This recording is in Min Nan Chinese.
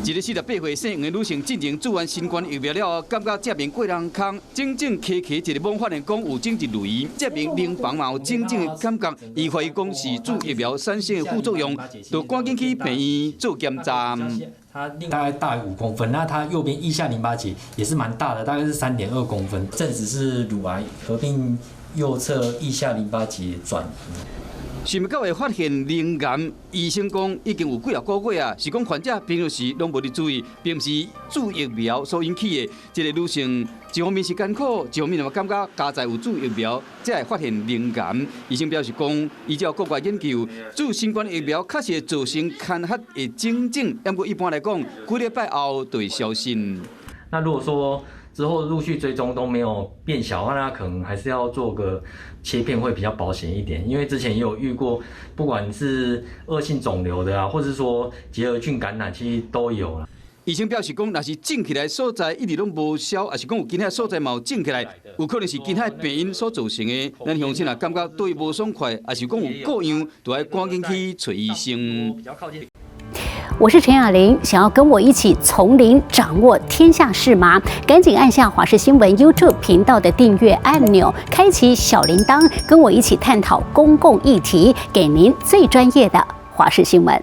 一个48歲姓黃的女性進前注完新冠疫苗了後，感覺側面過人空，腫腫溪溪一个網發現講有腫一類，側面乳房嘛有腫腫的感覺，伊懷疑講是注疫苗產生的副作用，就趕緊去病院做檢查。它大概大於5公分，那它右邊腋下淋巴結也是蠻大的，大概是3.2公分，證實是乳癌合併右側腋下淋巴結轉移。想欲到會發現乳癌，醫生講已經有幾仔個月啊，是講患者平常時攏無佇注意，並毋是注疫苗所引起的。這个女性一方面是艱苦，一方面嘛感覺佳哉有注疫苗，才會發現乳癌。醫生表示講，依照國外研究，注新冠疫苗確實會造成牽發的腫症，不過一般來講，幾禮拜後就會消失。那如果說之後陸續追蹤都沒有變小的話，那可能還是要做個切片會比較保險一點。因為之前也有遇過，不管是惡性腫瘤的啊，或者說結核菌感染，其實都有啦。醫生表示講，若是腫起來所在一直攏無消，抑是講有其他所在嘛有腫起來，有可能是其他病因所造成的。咱鄉親若感覺對無爽快，抑是講有過樣，就愛趕緊去揣醫生。我是陳雅玲，想要跟我一起從零掌握天下事嗎？趕緊按下華視新聞 YouTube 頻道的訂閱按鈕，開啟小鈴鐺，跟我一起探討公共議題，給您最專業的華視新聞。